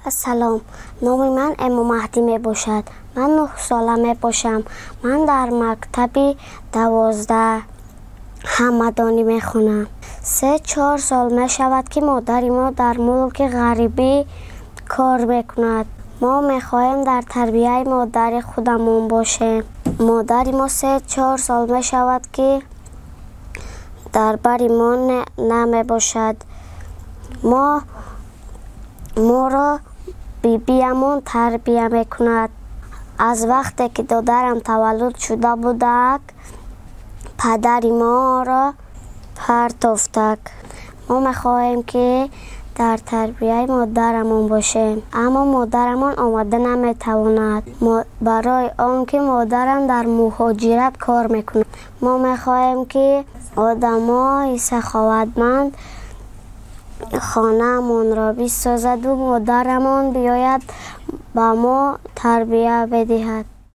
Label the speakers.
Speaker 1: Салом, номи ман Эмомаҳдӣ мебошад. Ман 9 сола мебошам. Ман дар мактаби 12 Ҳамадонӣ мехонам. 3-4 сол мешавад, ки модари мо дар мулки ғарибӣ кор мекунад. Мо мехоҳем дар тарбияи модари худамон бошем. Модари мо 3-4 сол мешавад, ки дар бари мо намебошад. Моро бибиямон тарбия мекунад. Аз вақте ки додарам таваллуд шуда будак, падари моро партофтак. Мо мехоҳем, ки дар тарбияи модарамон бошем, аммо модарамон омада наметавонад, барои он ки модарам дар муҳоҷират кор мекунад. Мо мехоҳем, ки одамои саховатманд хонаамонро бисозаду модарамон биёяд, ба мо тарбия бидиҳад.